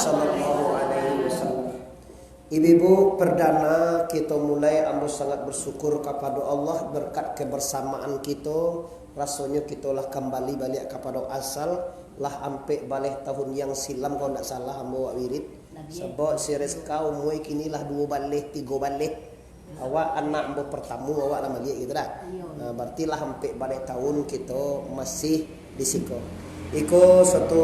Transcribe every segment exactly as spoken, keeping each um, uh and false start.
Sallallahu alaihi wasallam. Ibu-ibu, perdana kito mulai, ambo sangat bersyukur kapado Allah, berkat kebersamaan kito, rasonyo kito lah kambali baliak kapado asal, lah ampek baleh tahun yang silam, kalau ndak salah ambo wak wirid. Sabab si Reska umua kini lah duo baleh, tigo baleh. Awak anak ambo partamo, awak lah maliek gitu dah. Iyo. Nah, berarti lah ampek baleh tahun kito masih di siko. Iko suatu,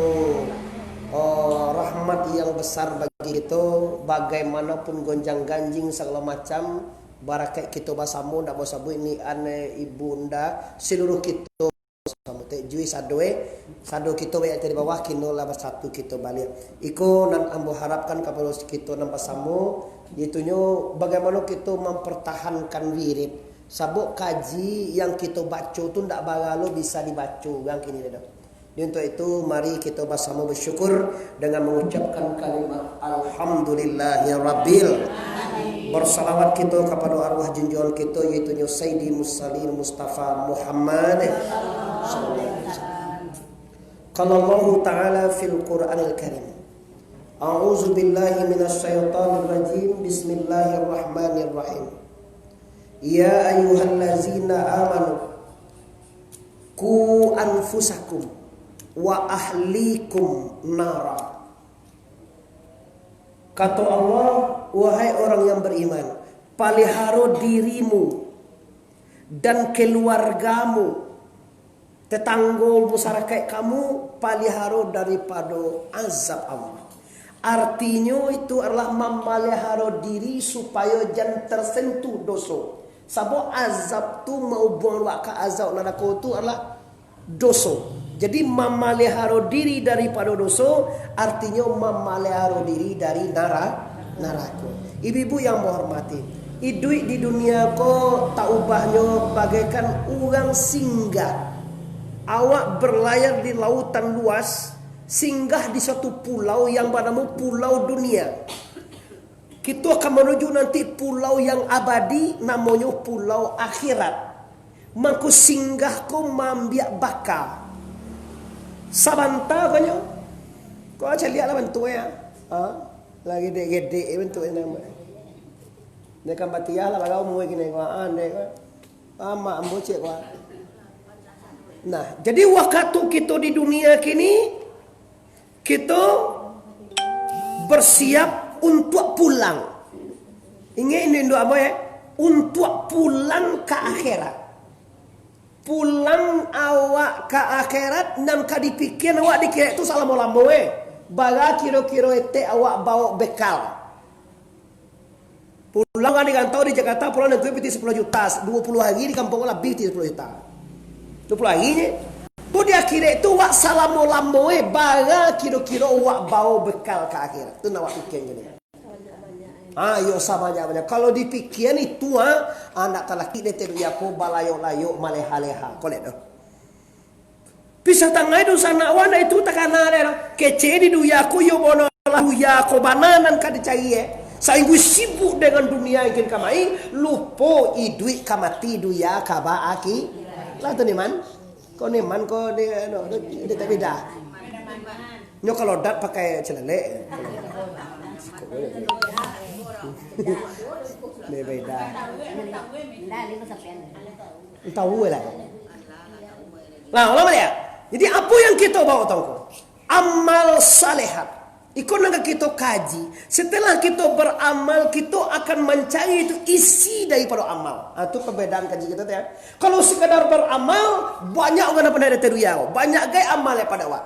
eh, rahmat yang besar bagi kito, bagaimanapun gonjang-ganjing sagalo macam, barakaik kito basamo, ndak mau sabuik ni, ane, ibunda, seluruh kito Samo Tek Jui sado, eh. Sado kito banyak tadi bawah, kino lah basatu kito baliak. Iko nan ambo harapkan kapado kito nan basamo, yaitunyo bagaimana kito mempertahankan wirid. Sabab kaji yang kito baco tu ndak bagalo bisa dibaco urang kini doh. Jadi untuk itu, mari kito basamo bersyukur dengan mengucapkan kalimat Alhamdulillahirabbil. Bersalawat kito kapado arwah junjungan kito, yaitunyo Sayyidi Mursalin Mustafa Muhammad sallallahu alaihi wasallam. Qala Allahu ta'ala fil Qur'anil Karim. A'udzu billahi minasy syaithanir rajim. Bismillahirrahmanirrahim. Ya ayyuhallazina amanu, qu anfusakum wa ahlikum nara. Kato Allah, wahai orang yang beriman, paliharo dirimu dan keluargamu, tetanggo, masyarakat kamu, paliharo daripado azab Allah. Artinyo itu adalah mamaliharo diri supayo jan tersentuh doso. Sabab azab tu, maubuang awak ka azab narako tu adalah doso. Jadi, mamaliharo diri daripado doso, artinyo mamaliharo diri dari nara-, narako. Ibu-ibu yang ambo hormati, iduik di dunia ko taubahnyo bagaikan urang singgah. Awak berlayar di lautan luas, singgah di suatu pulau yang banamo Pulau Dunia. Kito akan manuju nanti pulau yang abadi, namonyo Pulau Akhirat. Mangko singgah ko maambiak baka. Sabanta konyo. Ko caliaklah bantuaknyo. Ha? Lah gedek-gedek bantuaknyo namo. Dia kan batiah lah, bagau umua kini ko. Ha, ndek ko. Amak ambo cek ko. Nah, jadi wakatu kito di dunia kini, kito bersiap untuak pulang. Ingek induak ambo, eh, untuak pulang ka akhirat. Pulang awak ka akhirat, nan ka dipikian awak di akhirat tu salamo-lamo, eh. Bara kiro-kiro etek awak baok bekal. Pulang kan di rantau di Jakarta, pulang nagui pitih sapuluah juta, duo puluah hari di kampuang labiah pitih sapuluah juta. Duo puluah hari je. Tu di akhirat tu wak salamo-lamo, eh, bara kiro-kiro wak baok bekal ka akhirat. Tu nak wak pikian kini. Ah, yo sabanyak-banyak. Kalau dipikian itu, ah, anak talaki dek teh dunia ko balayok-layok maleha-leha. Kolek tu. Pisah tangai dunsanak wan itu takana deh lah. Kecek di dunia ko yo bono lah dunia ko bana nan ka dicari, eh. Sainggu sibuk dengan dunia ingin kamai, lupo iduik ka mati dunia ka ba aki. Lah tu niman. Ko niman ko dia, no, dia, dia tak beda. Nyo kalau dat pakai celalek. Dia beda. Tahu lah. Nah, ulang baliak. Jadi, apo yang kito baok tadi ko? Amal salehat. Iko nan ka kito kaji. Setelah kito baramal, kito akan mancari itu isi daripado amal. Ha, tu pabedaan kaji kito tu, ya. Kalau sekadar baramal, banyak urang nan pandai dari dunia. Banyak gai amal yang pado awak.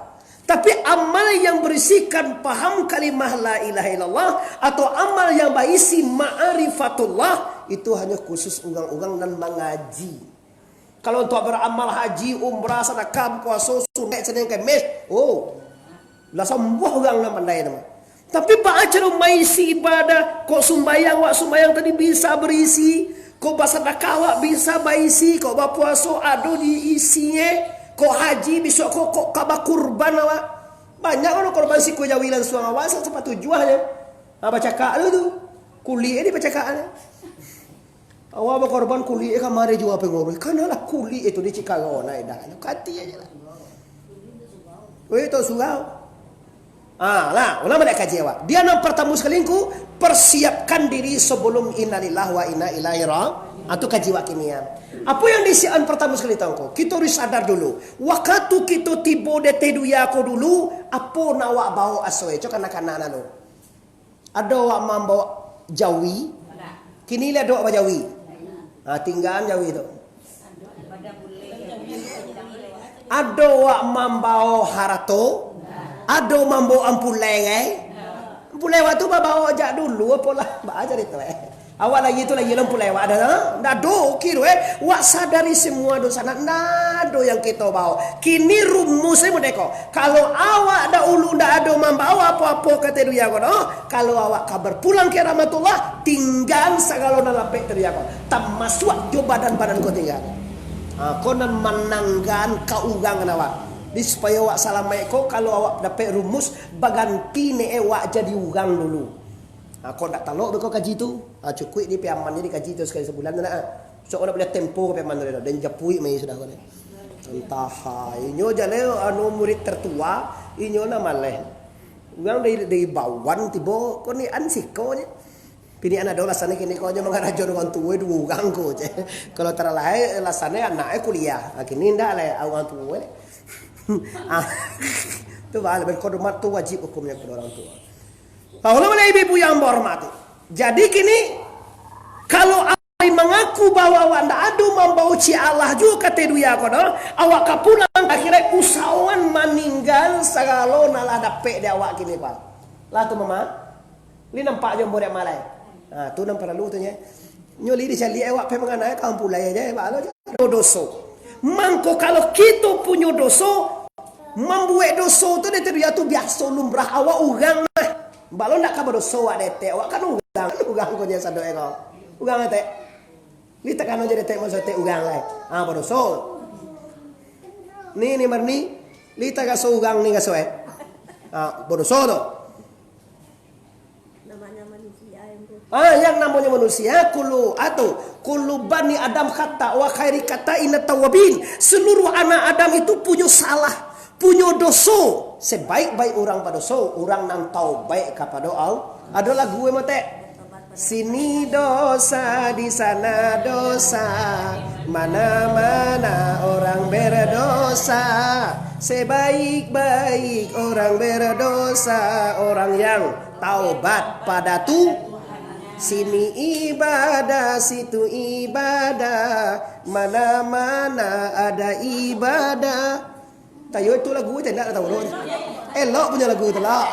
Tapi amal yang berisikan paham kalimah la ilaha illallah atau amal yang baisi ma'rifatullah, itu hanyo khusus urang-urang nan mangaji. Kalau untuak baramal haji, umrah, sadakah, puaso, sunaik, Senin, Kemis, oh, lah sambuah urang nan pandai tu mah. Tapi baa caro maisi ibadah, kok sumbayang, wak sumbayang tadi bisa berisi, kok basadakah, wak bisa baisi, kok bapuaso ado diisinyo, kok haji bisuak ko, kok ka bakurban awak. Banyak urang kurban sikua jawi langsuang awak, sa-, sapatujuahnyo. Ha, bacakak tu tu. Kulik ni bacakak ni. Awak bakorban kulik kamari jua pangurus. Kanalah kulik itu di Cikaro na edah. Kati aja lah. Weh, tu surau. Ah, lah, ulang baliak kaji awak. Dia nan partamo sakali ngku, persiapkan diri sebelum innalillahi wa inna ilaihi ra-, ah, tu kaji awak kini ya. Apa yang disiapkan partamo sakali tu ngku? Kita harus sadar dulu. Wakatu kita tibo di ateh dunia ko dulu, apa nak awak bawa asoi? Cok kanak-kanak nak lu. Ado awak mambawa jawi, kini lah ado awak bajawi. Ha, tinggaan jawi tu. Ado awak mambawa harato, ado mambawa ampulai, eh. Ampulai awak tu babawa jak dulu, apolah, baa carito, eh. Awak lagi tu lagi lah ampulai awak ado, ndak ado, oke tu, eh. Awak sadari semua dosa, ndak, ndak ado yang kito bawa. Kini rumusnyo modeko. Kalau awak dahulu ndak ado mambawa apo-apo ka ateh dunia ko, no, kalau awak ka berpulang ka rahmatullah, tinggaan sagalo nan lapek ateh dunia ko, tamasuak jo badan-badan ko tinggaan. Ha, ko nan mananggaan kaurangan awak. Jadi, supayo awak salamaik ko, kalau awak dapek rumus, baganti ne awak jadi urang dulu. Ha, ko ndak talok beko kaji tu. Ha, cukuik di piaman je dikaji tu sakali sabulan tu nak. Sok awak ndak buliah tempo ka piaman tu, dan japuik mai sudah ko ni. Entah, ha, inyo jaleh anu murid tertua, inyo lah maleh. Urang dari, dari bawan tibo, ko ni an siko je. Pinian ado lasannyo kini ko nyo mangarajo urang tuo duo urang ko je. Kalau taralai lasannyo anaknyo kuliah. Ha, kini ndak lai urang tuo. Ah, tu baa, berkodomat tu wajib hukumnyo kepada orang tua. Nah, ulama dan ibu-ibu yang ambo hormati. Jadi kini, kalau awak mangaku bahwa awak ndak ado mambawa ciek alah juo ka ateh dunia ko, no, awak ka pulang ka akhirat, usahoan maninggaan sagalo nan lah dapek di awak kini, Pak. Lah tu, Mama? Li nampak jo ambo dek malai. Ha, tu nan paralu tu nyo. Nyo li dicaliak awak pai mangana ka ampulai aja, Pak. Doso. Mangko kalau kito punyo doso, mambuek doso tu di ateh dunia tu biaso lumrah awak urang mah. Balo ndak ka badoso awak detek, awak kan urang, urang ko nya sadonyo ko. Urang detek. Li takano jo detek mangko detek urang lai. Ha, badoso. Ni, ni Marni, li taraso urang ni raso, eh. Ha, badoso tu. Namanya manusia yang tu. Ah, yang namanya manusia, kullu atau kullu bani Adam khata wa khairi kata inna tawabin. Seluruh anak Adam itu punyo salah, punyo doso. Sebaik-baik orang badoso, orang nan taubaik kapado Allah. Ado lagu emang tek. Sini dosa, di sana dosa, mana-mana orang berdosa. Sebaik-baik orang berdosa, orang yang taubat pada tu. Sini ibadah, situ ibadah, mana-mana ada ibadah. Tayo itu lagu je, ndak tahu tu. Elok punyo lagu tu lah.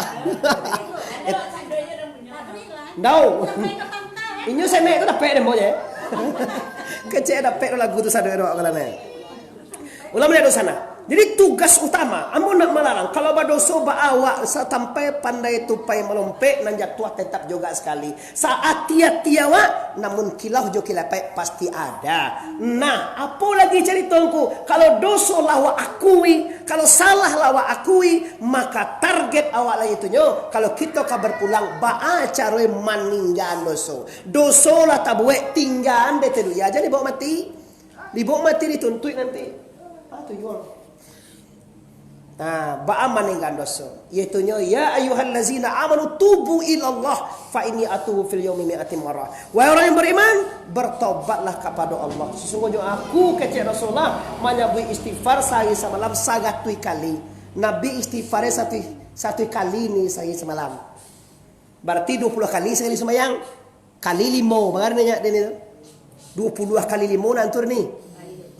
Ndau. Inyo senek tu dapek deh, Mbok, je. Kecek dapek tu lagu tu sado elok kalau ni. Ulama dari sana. Jadi tugas utama, ambo nak malarang, kalau badoso ba awak satampai pandai tupai malompek, nan jatuah tetap juga sekali. Saati-ati awak, namun kilau jo kilapaik pasti ada. Nah, apo lagi carito ngku? Kalau doso lah awak akui, kalau salah lah awak akui, maka target awak lagi tu nyo, kalau kito ka berpulang, baa caroe maninggaan doso. Doso lah tabuek, tinggaan dek teduya, jan dibawa mati. Dibawa mati dituntuik nanti. Ah, tu juo. Nah, baa maninggaan doso? Yaitunyo, "Ya ayyuhallazina amanu tubu ilallah fa inni atubu fil yaumi mi'ati marrah." Wahai orang yang beriman, bertobatlah kepada Allah. Sesungguhnya aku, kecek Rasulullah, manyabuik istighfar sahari samalam saratuih kali. Nabi istighfar satu, satu kali ni sahari samalam. Berarti dua puluh kali sahari sumbayang. Kali limo, barapo nyo dek ni tu? Dua puluh kali limo nak antur ni.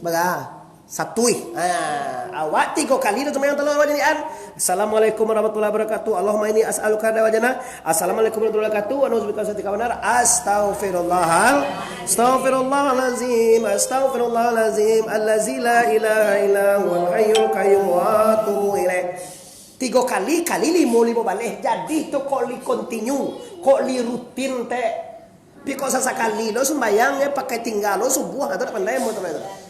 Bara? Satuih. Ha, awak tigo kali tu sumbayang tolong awak jadian. Assalamualaikum warahmatullahi wabarakatuh. Allahumma inni as'aluka ridha wa jannah. Assalamualaikum warahmatullahi wabarakatuh. Wa na'udzubika min sakhatika wa nar. Astaghfirullahal, astaghfirullahalazim. Astaghfirullahalazim. Allazi la ilaha illa huwal hayyul qayyum wa atubu ilaih. Tigo kali, kali limo, limo baleh. Jadi tu kok li kontinu, kok li rutin, tek. Tapi kok sasakali lo sumbayang, yo, pakai tingga lo subuah, tu dak pandai mo tu, tu.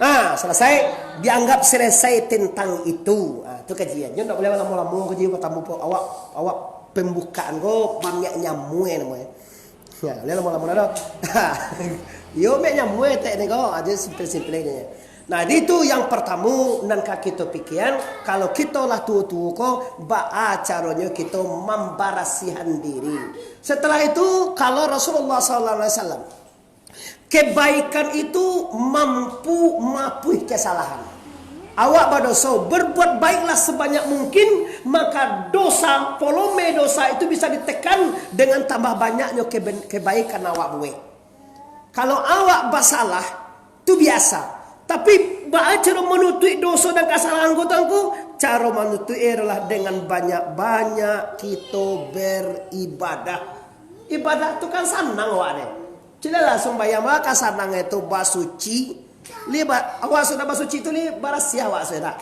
Nah, selesai, dianggap selesai tentang itu. Ah, tu kajian. Yo, ndak buliah lamo-lamo kaji, patamo po awak, awak pembukaan ko, minyak nyamue namonyo. Ya, buliah lamo-lamo dah. Yo, minyak nyamue tek ni ko, aja simple-simple aja. Nah, itu yang pertamo nan ka kito pikian, kalau kito lah tuo-tuo ko, baa caronyo kito mambarasihan diri. Setelah itu, kalau Rasulullah sallallahu alaihi wasallam, kebaikan itu mampu mapuih kesalahan. Awak badoso, berbuat baiklah sebanyak mungkin, maka dosa, volume dosa itu bisa ditekan dengan tambah banyaknyo keben-, kebaikan awak buek. Kalau awak basalah, tu biasa. Tapi, baa caro manutuik doso dan kasalahan ko, Tuanku? Caro manutuik adalah dengan banyak-banyak kito beribadah. Ibadah tu kan sanang awak deh. Caliaklah sumbayang, maka sanang itu basuci. Li ba-, awak sudah basuci tu, li barasiah awak sudah.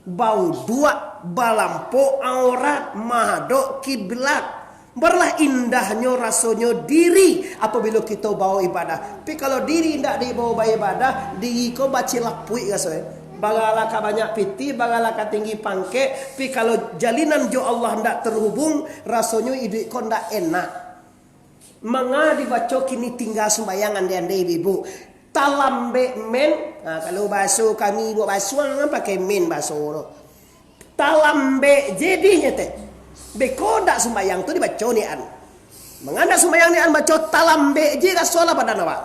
Bauduak, balampok aurat, mahadok kiblat. Barulah indahnyo rasonyo diri apabilo kito bawa ibadah. Tapi kalau diri indak dibawa baibadah, diri ko bacilapuik rasonyo. Baralah ka banyak pitih, baralah ka tinggi pangkek, tapi kalau jalinan jo Allah ndak terhubung, rasonyo iduik ko ndak enak. Manga dibaco kini tingga sumbayang andai-andai ibu-ibu. Talambek men. Ha, kalau baso kami buek baso, kan pakai men baso tu. Talambek je dih nyo teh. Beko ndak sumbayang tu dibaco nian. Manga ndak sumbayang nian baco talambek je raso lah badan awak.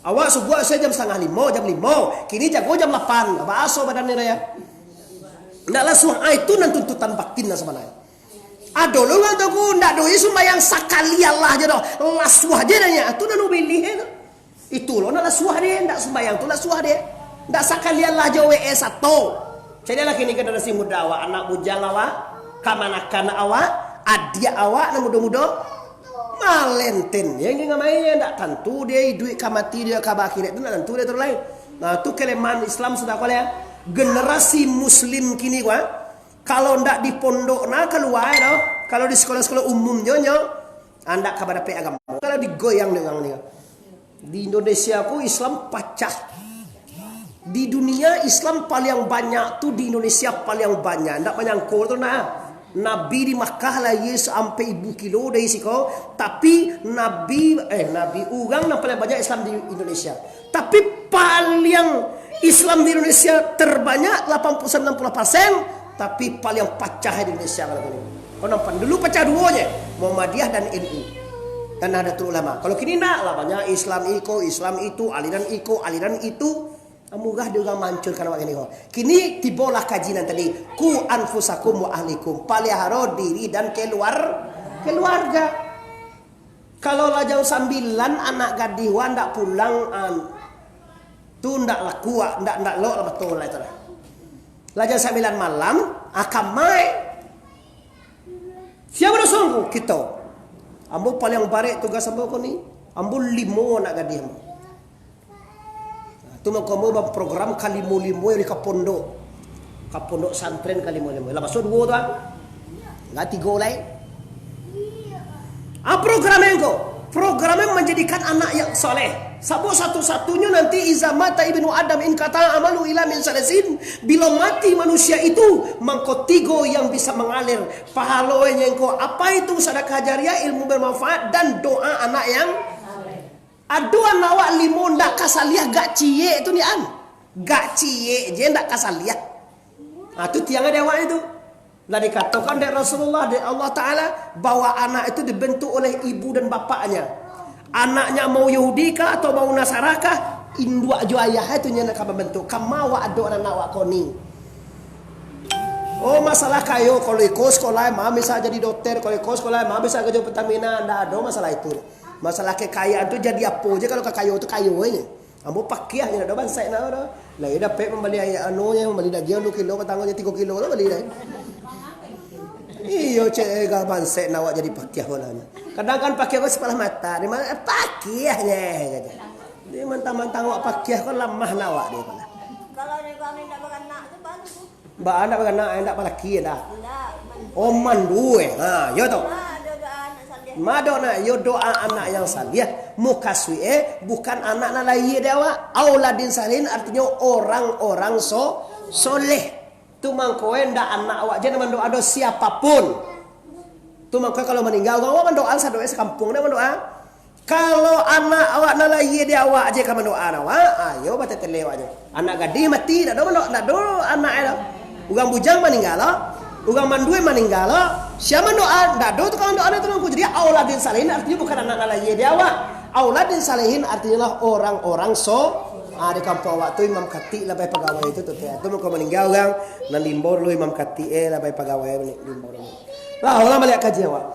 Awak subuah asa jam satangah limo, jam limo. Kini jago jam lapan. Baso badan ni raya. Ndak lasuah, ah, itu nan tuntutan batin lah sabananyo. Ado lo urang tu ku, ndak doh sumbayang sakali alah je doh. Lasuah je dah nyo. Tu nan ubilih tu. Itu lo nan lasuah deh, ndak sumbayang tu lasuah deh. Ndak sakali alah je W E sato. Caliaklah kini generasi muda awak, anak bujang awak, kamanakan awak, adiak awak nan mudo-mudo. Malenten, yang ingat main, ndak tantu dia iduik ka mati, dia ka akhirat tu ndak tantu dia tu lain. Nah, tu kelemahan Islam sudah ko lah. Generasi muslim kini ko, ah. Kalau ndak di pondok nah kalua doh, kalau di sekolah-sekolah umum jo nyo, ah, ndak ka badapek agamo. Kalau digoyang dek urang ni. Di Indonesia ko Islam pacah. Di dunia Islam paling banyak tu di Indonesia paling banyak. Ndak manyangko tu nah. Nabi di Makkah lahia sampai ibu kilo dari siko, tapi Nabi, eh, Nabi, urang nan paling banyak Islam di Indonesia. Tapi paling Islam di Indonesia terbanyak, lapan puluh sembilan puluh persen, tapi paling pacah di Indonesia kalau kini. Kau nampak dulu pacah duo je, Muhammadiyah dan N U. Dan Nahdlatul Ulama. Kalau kini ndak lah, banyak Islam iko, Islam itu, aliran iko, aliran itu. Murah di urang mancurkan awak kini ko. Kini tibolah kaji nan tadi, "Ku anfusakum wa ahlikum." Paliharo diri dan keluar-, keluarga. Kalau lah jam sambilan anak gadih wa ndak pulang, an, tu ndak laku, ah, ndak, ndak lok lah batul lah itu lah. Lah jam sambilan malam, ah, kamai. Sia badoso ko? Kito. Ambo paling barek tugas ambo ko ni. Ambo limo anak gadih ambo. Nah, tu mako ambo baprogram ka limo-limo di ka pondok. Ka pondok santren ka limo-limo. Lah baso duo tu, ah. Lah tigo lai. Ah, program yang ko. Program yang menjadikan anak yang soleh. Sabab satu-satunyo nanti, "Iza mata ibnu Adam in kata amalu ila min salasin." Bilo mati manusia itu, mangko tigo yang bisa mangalir. Pahalo yang ko, apa itu? Sadakah jariah, ilmu bermanfaat, dan doa anak yang. Ado anak awak limo ndak ka saliah, gak ciek tu ni an. Gak ciek je ndak ka saliah. Ha, tu tiang ado awak itu. Lah dikatokan dek Rasulullah, dek Allah Ta'ala, bahwa anak itu dibentuk oleh ibu dan bapaknya. Anaknya mau Yahudi kah atau mau Nasara kah, induak jo ayah itu nyo nak ka membentuk. Kama awak ado anak awak ko ni. Oh, masalah kayo, kalau iko sekolah, ma bisa jadi dokter, kalau iko sekolah, ma bisa kerja Pertamina, ndak ado masalah itu. Masalah kekayaan tu jadi apo je, kalau ka kayo tu kayo je. Ambo pakiah je, ndak ado bansaik nak ado. Lah, iyo dapek mambali aia anu je, mambali dagiang duo kilo, patangguang je tigo kilo lah bali dai. Iyo, cek ega bansaik nak awak jadi pakiah ko lah. Kadang kan pakiah ko sepalah mata, di mana pakiah je, kata. Jadi mantang-mantang awak pakiah ko lamah nak awak dia ko lah. Kalau dia kami ndak beranak tu baru tu. Ba anak beranak, eh, ndak balaki, eh, dah. Ndak, man-. Oh, mandu, eh. Ha, yo tu. Ma doa anak saleh. Ma doa anak, yo doa anak yang saleh. Mukasuik, eh, bukan anak nan lahia dek awak. Auladin salihin artinyo orang-orang so-, soleh. Tu mangko, eh, ndak anak awak je nan mandoa doh, siapapun. Tu mangko kalau maningga urang, awak mandoa sadoa sakampuang ndak mandoa. Kalau anak awak nan lahia di awak je ka mandoakan awak, ayo batetele awak je. Anak gadih mati, ndak ado mando-, ndak ado anak e doh. Urang bujang maningga lo, urang mandua maningga lo. Sia mandoa, ndak ado tukang doa nan tulung ku. Jadi auladin salihin artinyo bukan anak nan lahia di awak. Auladin salihin artinyo lah orang-orang so, ah, di kampuang awak tu imam katik lah pai pagawai tu, tu, tu, tu mako maningga urang, nan diimbau dulu imam katik, eh, lah pai pagawai ni, diimbau dulu. Lah, ulang baliak kaji awak.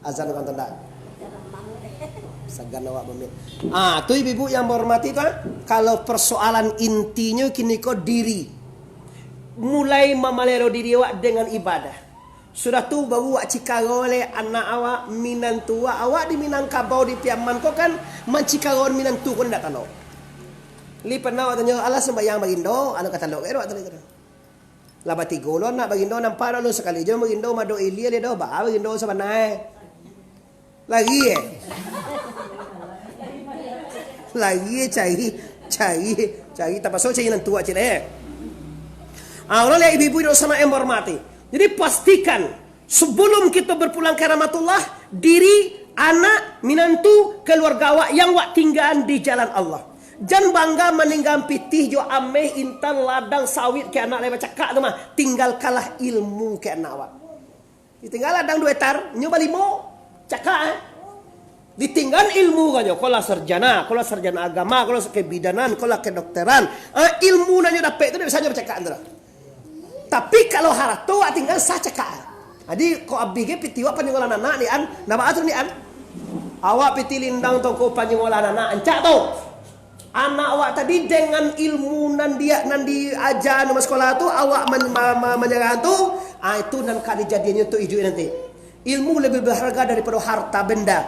Azan kan tanda. Sagan awak mamit. Ah, tu ibu-ibu yang menghormati tu, ah. Kalau persoalan intinyo kini ko diri. Mulai mamalero diri awak dengan ibadah. Sudah tu baru awak cikaro le anak awak, minantu awak, awak di Minangkabau, di Piaman ko kan mancikaro minantu ko ndak talok. Li pernah awak tanyo, "Alah sumbayang bagindo?" Anu ka talok, eh, awak talok. Lah batigo lo anak bagindo, nampak dak lo sakali jo bagindo madok ilia le doh, baa bagindo sabanai. Lagi eh. Lagi eh, cari, cari, cari, tapaso cari nan tuo cik eh. Ah, ulang lihat ibu-ibu di sana yang menghormati. Jadi pastikan sebelum kita berpulang ke rahmatullah, diri, anak, minantu, keluarga awak yang awak tinggaan di jalan Allah. Jan bangga maninggaan pitih jo ameh, intan, ladang, sawit ke anak lai bacakak tu mah. Tinggalkanlah ilmu ke anak awak. Ditingga ladang duo hektar, nyo balimo, cakak eh. Ditinggaan ilmu kanyo, ko lah sarjana, ko lah sarjana agama, ko lah kebidanan, ko lah kedokteran. Ah, ilmu nan nyo dapek tu dak bisa nyo bacakak tu doh. Tapi kalau harato awak tinggaan sah cakak eh. Jadi ko abih ge pitih awak panyugolan anak ni an, ndak baa tu ni an. Awak pitih lindang tu ko panyugolan anak, ancak tu. Anak awak tadi dengan ilmu nan dia, nan diaja nan basakolah tu, awak man-, ma-, ma-, manyarah tu, ah, itu nan ka dijadiannyo tu iduik nanti. Ilmu lebih berharga daripada harta benda.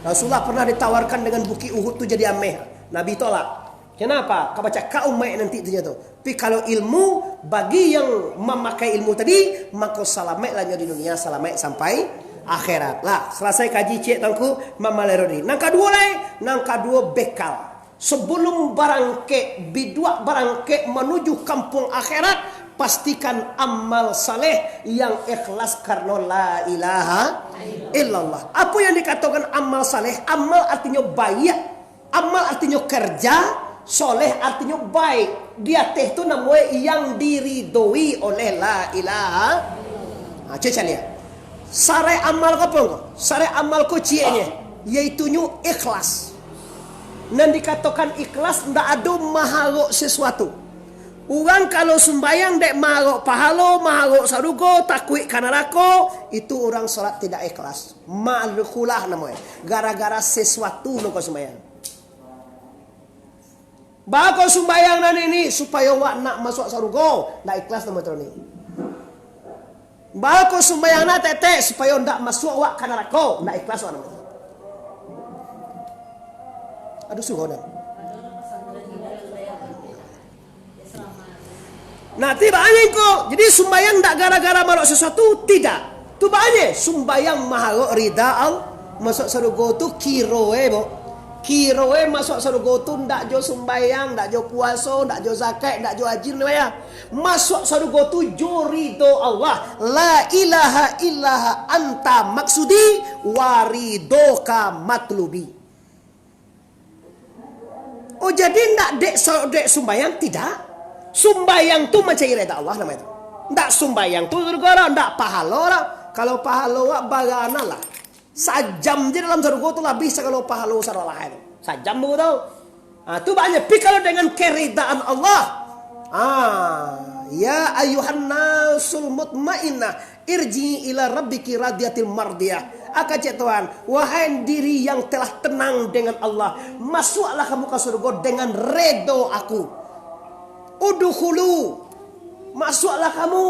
Rasulullah pernah ditawarkan dengan Bukik Uhud tu jadi ameh. Nabi tolak. Kenapa? Ka bacakak umaik nanti tu nyo tu. Tapi kalau ilmu, bagi yang mamakai ilmu tadi, mako salamaiklah nyo di dunia, salamaik sampai akhirat. Lah, salasai kaji ciek tangku mamalero diri. Nan kaduo lai, nan kaduo bekal. Sebelum barangkek, biduak barangkek manuju kampuang akhirat, pastikan amal saleh yang ikhlas karano la ilaha illallah. Apo yang dikatokan amal saleh? Amal artinyo baiak, amal artinyo kerja, soleh artinyo baik. Di ateh tu namoe yang diridoi oleh la ilaha. Ha, cubo caliak. Sarai amal ko apo ko? Sarai amal ko cieknyo, yaitunyo ikhlas. Nan dikatokan ikhlas, ndak ado maharok sesuatu. Urang kalau sumbayang dek maharok pahalo, maharok sarugo, takuik ka narako, itu urang solat tidak ikhlas. Madkhulah namoe. Gara-gara sesuatu mangko sumbayang. Baa ko sumbayang nan ini, supayo awak nak masuak sarugo, ndak ikhlas namoe tu ni. Baa ko sumbayang nan tek-tek, supayo ndak masuak awak ka narako, ndak ikhlas awak namoe tu. Aduh, suruh dah. Nah, tu baa nyo ko. Jadi, sumbayang ndak gara-gara maharok sesuatu, tidak. Tu baa nyo, sumbayang maharok rida Allah. Masuak sarugo tu kiroe, bo. Kiroe masuak sarugo tu ndak jo sumbayang, ndak jo puaso, ndak jo zakat, ndak jo haji, ndak payah. Masuak sarugo tu jo rido Allah. La ilaha illa anta maksudi wa ridoka matlubi. Oh, jadi ndak dek so-, dek sumbayang, tidak. Sumbayang tu mancari rida Allah namonyo tu. Ndak sumbayang tu gara-gara, ndak pahalo lah. Kalau pahalo awak barana lah. Sajam je dalam sarugo tu lah abih sagalo pahalo sarolah tu. Sajam baru tu. Ha, tu baa nyo. Tapi kalau dengan keridaan Allah, ha, ya ayyuhan nasul mutmainnah, irji ila rabbiki radiyatil mardiyah. Aka cek Tuhan, wahai diri yang telah tenang dengan Allah, masuaklah kamu ka surga dengan redo Aku. Udkhulu, masuaklah kamu.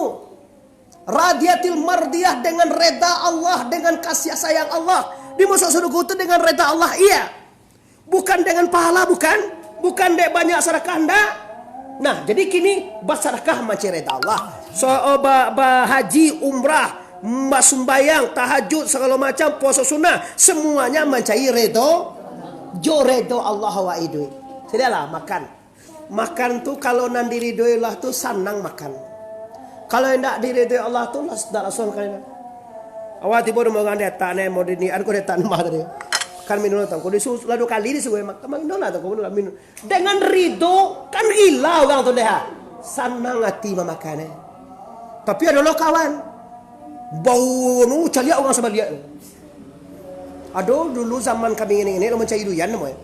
Radiyatil mardiyah, dengan reda Allah, dengan kasih sayang Allah. Dimasuak surga tu dengan reda Allah, iya. Bukan dengan pahala, bukan. Bukan dek banyak sadakah, ndak. Nah, jadi kini basadakah mancari reda Allah. So, oh, ba-, bahaji, umrah, basumbayang, tahajud, sagalo macam, puaso sunnah, semuanya mancari redo, jo redo Allah awak iduik. Sudahlah, makan. Makan tu, kalau nan diridoi Allah tu, sanang makan. Kalau indak diridoi Allah tu, las-, ndak langsung makan. Awak tibo rumah urang di atak ne, mau di ni, ado ko di atak rumah tadi. Kan minum lah tangko, disuruh lah duo kali disuruh, mak, mak minum lah tangko, minum lah, minum. Dengan ridho, kan gila urang tu deh, ha. Sanang ati mamakan, eh. Tapi ado lo kawan, bau nu caliak urang sabaliak tu. Ado dulu zaman kami ngini-ngini, lo mancari duyan namo, eh.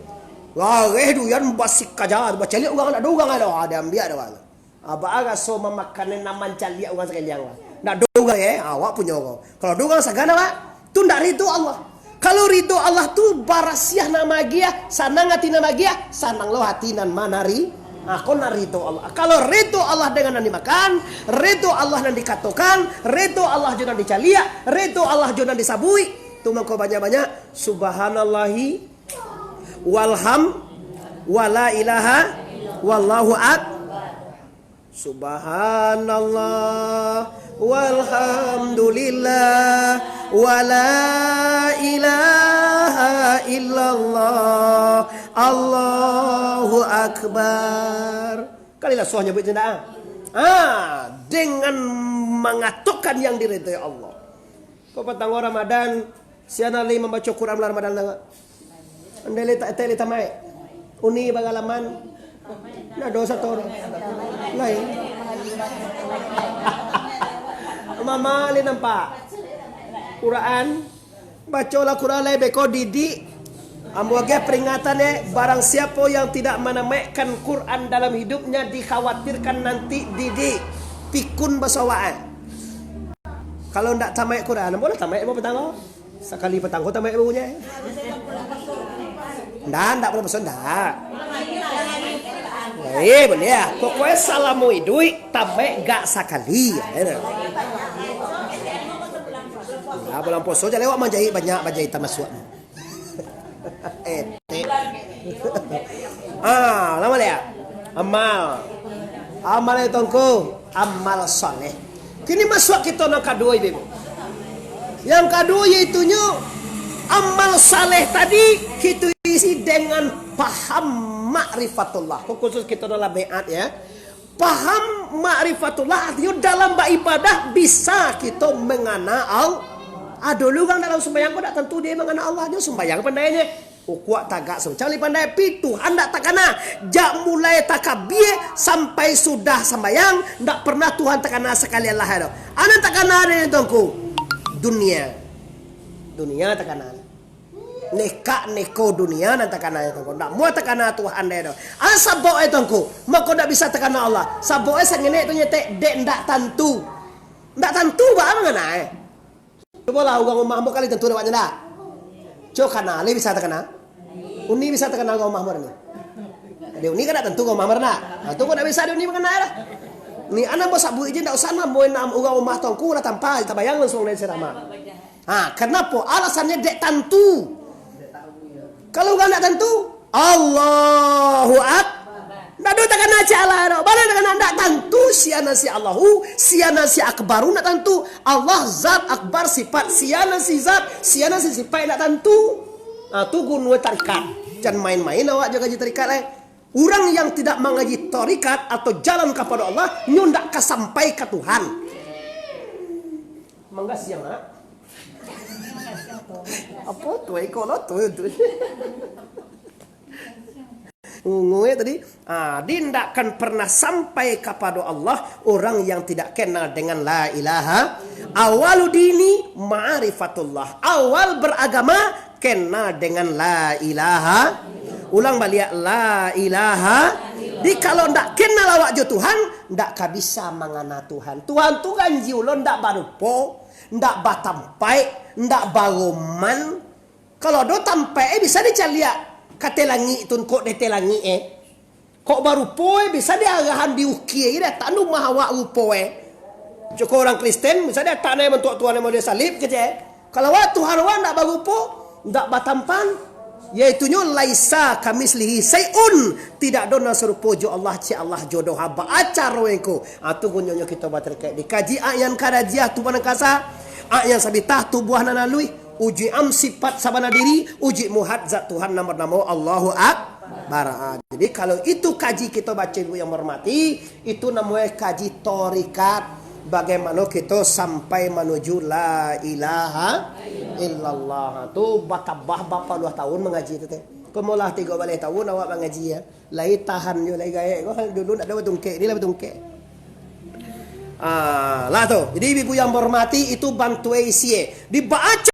Lareh duyan basik aja, bacaliak urang, ado urang ado, ah, diambiak ado urang. Abah raso mamakan nan mancaliak urang sakaliang lah. Ndak ado urang, eh, awak punyo ko. Kalau ado urang sagan awak, tu ndak ridho Allah. Kalau ridho Allah tu barasiah nan magiah, sanang ati nan magiah, sanang lo ati nan manari. Ah, ko nan ridho Allah. Kalau ridho Allah dengan nan dimakan, ridho Allah nan dikatokan, ridho Allah jo nan dicaliak, ridho Allah jo nan disabuik, tu mangko banyak-banyak subhanallahi walham wala ilaha wallahu ak Subhanallah, walhamdulillah, wala ilaha illallah, Allahu Akbar. Kalilah soh nyabuik candaan. Ah, dengan mangatokan yang diridai Allah. Ko patang Ramadan, sia nan lai mambaco Quran bulan Ramadan tu? Andai lai ta-, etek lai tamaik. Uni bagalaman. Nah, dosa tu. Lai. Mama lai nampak. Quran. Bacolah Quran lai beko didik. Ambo agiah peringatan, eh, barang siapo yang tidak manamaikkan Quran dalam hidupnya, dikhawatirkan nanti didik pikun basawaan. Kalau ndak tamaik Quran, ambo lah tamaik ambo patang ko. Sakali patang ko tamaik baunyo. Ndak, ndak bulan puaso, ndak. Eh, buliah. Pokoknyo salamo iduik, tamaik gak sakali. Nah, bulan puaso jaleh awak manjahit banyak baju itam masuak. Etek. Ah, lamo liek. Amal. Amal itu ngko, amal saleh. Kini masuak kito nan kaduo, Ibu. Yang kaduo yaitunyo amal saleh tadi kito isi dengan paham makrifatullah. Khusus kito nan lah baiat, ya. Paham makrifatullah, artinyo dalam baibadah bisa kito mangana Allah. Ado lo urang dalam sumbayang ko dak tantu dia mangana Allah, dia sumbayang pandainyo. Ukuak tagak sancang lai pandai, pi Tuhan dak takana. Jak mulai takabia sampai sudah sambayang, dak pernah Tuhan takana sakali alah do. A nan takana dek Tuangku, dunia. Dunia takana. Nekak neko dunia nan takana itu ngko. Ndak muah takana Tuhan dek do. A sabab itu ngko, mako ndak bisa takana Allah. Sabab e sangenek tu nyetek dek ndak tantu. Ndak tantu baa mangana e. Cubolah urang rumah ambo kali tantu dek awaknyo ndak? Cubo kana, lai bisa takana? Uni bisa takana urang rumah ambo ni? Dek uni kan ndak tantu urang rumah ambo ndak? Nah, tu kok ndak bisa dek uni mangana e lah. Ni a nan ambo sabuik je ndak usah namo urang rumah Tuangku lah tampa, tabayang langsuang dari ceramah. Ha, kanapo? Alasannyo dek tantu. Kalau urang ndak tantu, Allahu Ak-, ndak ado takana cak alah do. Bana takana ndak tantu, sia nan si Allahu, sia nan si Akbaru ndak tantu. Allah zat, Akbar sifat, sia nan si zat, sia nan si sifat ndak tantu. Ha, tu guno tarikat. Jan main-main awak jo kaji tarikat, eh. Urang yang tidak mangaji tarikat atau jalan kapado Allah, nyo ndak ka sampai ka Tuhan. Mangga siang, nak. Apo tu, iko lo tu, tu. Ngungui tadi, ah, di ndak akan pernah sampai kapado Allah orang yang tidak kenal dengan la ilaha. Awalu dini ma'rifatullah. Awal beragama kenal dengan la ilaha. Ulang baliak, la ilaha. Di kalau ndak kenal awak jo Tuhan, ndak ka bisa mangana Tuhan. Tuhan tu ganji ulun ndak barupo, ndak batampaik, ndak baroman. Kalau ado tampaik, eh, bisa dicaliak ka ateh langik tu, kok di ateh langik, eh. Kok barupo, eh, bisa diarahan diukia, eh, datang rumah awak rupo, eh. Cako urang Kristen, bisa diatak nai bantuak Tuhan yang model salib, kecek, eh. Kalau awak Tuhan awak ndak barupo, ndak batampan, yaitunyo laisa kamitslihi syai'un, tidak ado nan sarupo jo Allah, cek Allah jo doh haba acaro engko. Ah, tu gunonyo kito batarikat. Dikaji ayat nan karajiah tu panangkasa, ayat nan sabitah tubuah nan aluih, uji am sifat sabana diri, uji muhat zat Tuhan nan banamo Allahu Akbar. Ah, jadi kalau itu kaji kito baco, Ibu yang menghormati, itu namonyo kaji torikat. Bagaimana kita sampai manuju la ilaha illallah. Tu batambah bapuluah tahun mangaji tu teh. Kok malah tigo baleh tahun awak mangaji ya. Lai tahan jo lai gaek ko. Dulu ndak ado batungkek, ni lah batungkek. Ah, lah tu. Jadi ibu yang berhormati, itu bantuai sie. Dibaca